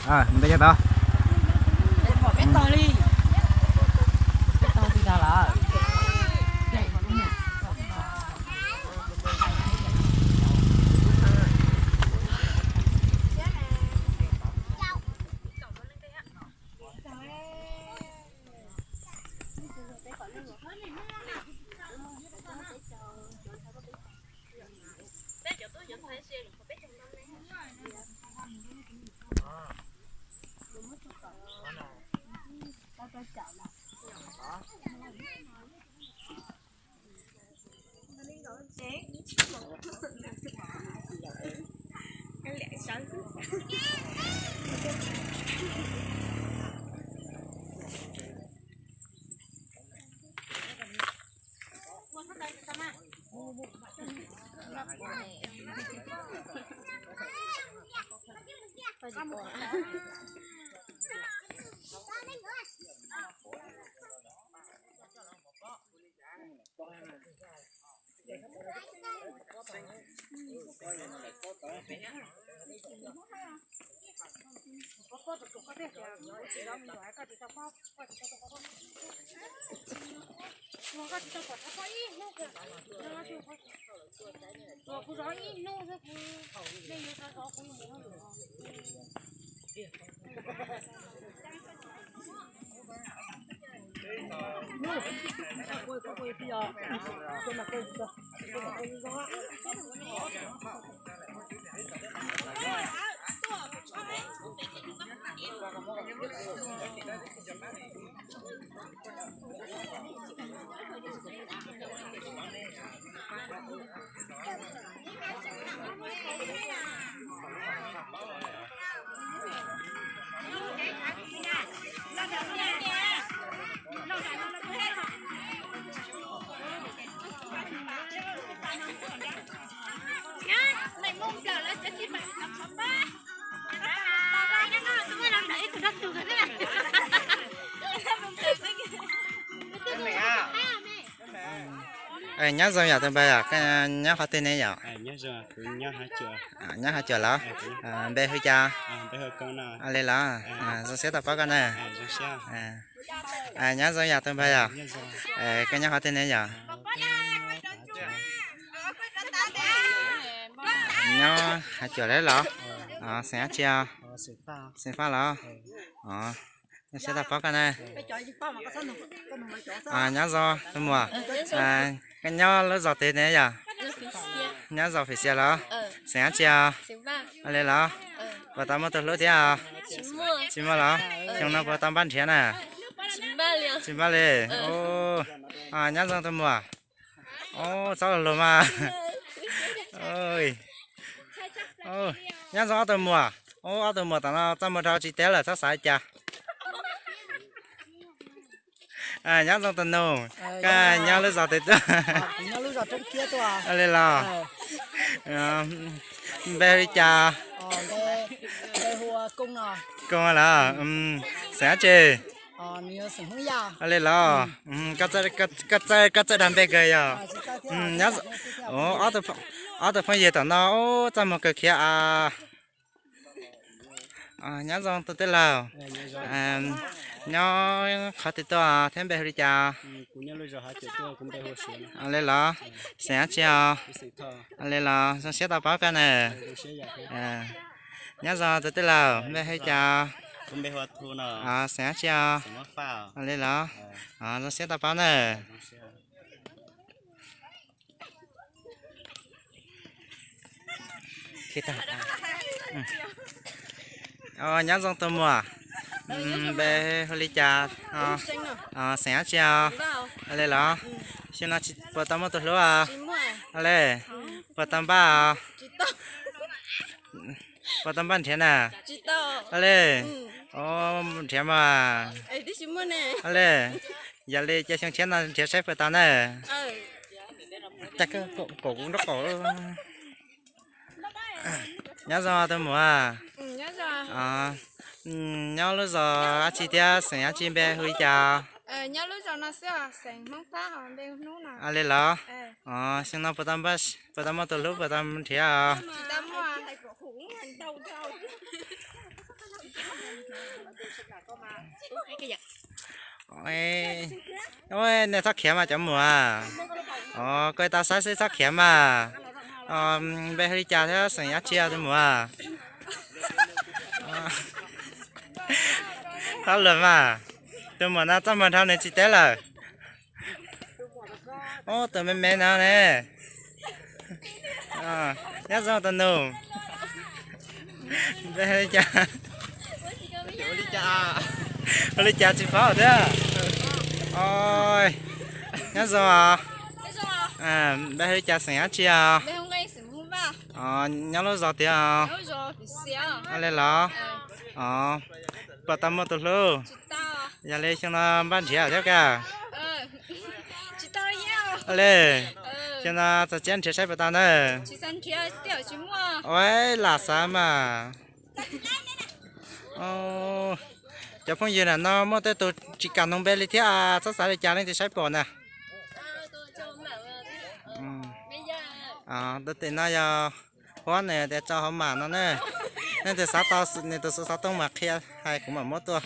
Npe cov tod. Nyob zoo yom tus npawg, nyob qhov twg ne yom? Nyob Hav Cuam los? Npe hu cas? Li los? Zoo siab tau paub koj na. Nyob zoo yom tus npawg yom? Koj nyob qhov twg ne yom? Nyob Hav Cuam los? Xeem dab tsi os? Xeem Faj los? Zoo siab tau paub koj na. Nyob zoo tus muam, koj nyob lub zos twg ne yom? Nyob zos Fim Xias los? Xeem dab tsi os? Li los? Puas tau muaj tus hlub thiab os? Tsis muaj los? Xyoo no puas tau npaj nrhiav na? Tsis npaj li. Nyob zoo tus muam. Txhob luag mas. Nyob zoo ob tug muam. Ob tug muam tom no txaj muag dhau tsis tiav lawm txhob xav li cas. Nyob zoo tus nus, koj nyob lub zos twg tuaj? Li los? Npe hu li cas? Koos los? Xeem dab tsi? Li los? Koj txawj dag npe kawg yog? Ob tug phooj ywg tom no txaj muag kawg khiav as. Nyob zoo tus tij laug, nyob qhov twg tuaj thiab npe hu li cas? Li los? Xeem dab tsi os? Li los? Zoo siab tau paub koj na. Nyob zoo tus tij laug, npe hu li cas? Xeem dab tsi os? Li los? Zoo siab tau paub na. Nyob zoo tus muam, npe hu li cas? Xeem dab tsi os? Li los? Xyoo no puas tau muaj tus hlub os? Li, puas tau npaj os? Puas tau npaj nrhiav na? Li, nrhiav mas. Li, yog li cia xyoo tshiab no nrhiav saib puas tau na. Nyob zoo tus muam. Nyob lub zos dab tsi thiab xeem dab tsi, npe hu li cas? Li los? Xyoo no puas tau muaj tus hlub puas tau nrhiav os? Li los? Nej txhob khiav mas cov muam. Os, koj tau saib xwb txhob khiav mas. Npe hu li cas thiab xeem dab tsi tus muam? Txhob luag mas. Tus muam no txaj muag dhau nws tsis teb lawm. Ub, tus me me no ne. Nyob zoo tus nus. Npe hu li cas? Ua li cas tsis paub thiab? Nyob zoo os. Npe hu li cas xeem dab tsi os? Nyob lub zos tiag os. Ua li los? Puas tau muaj tus hlub? Yog li xyoo no npaj nrhiav thiab kawg? Ua li, xyoo no txog tsiab nrhiav saib puas tau ntawd. Ua lam xav mas. Cov phooj ywg na, no muaj tej tus tsis kam noog npe li thiab, txhob xav li cas, leej twg saib pom na. Tus tim no yog Huab, nws tias tso hauv mam no ne. Leej twg xav tau nws tus xov tooj mas qhia hais kuv mam muab tuaj.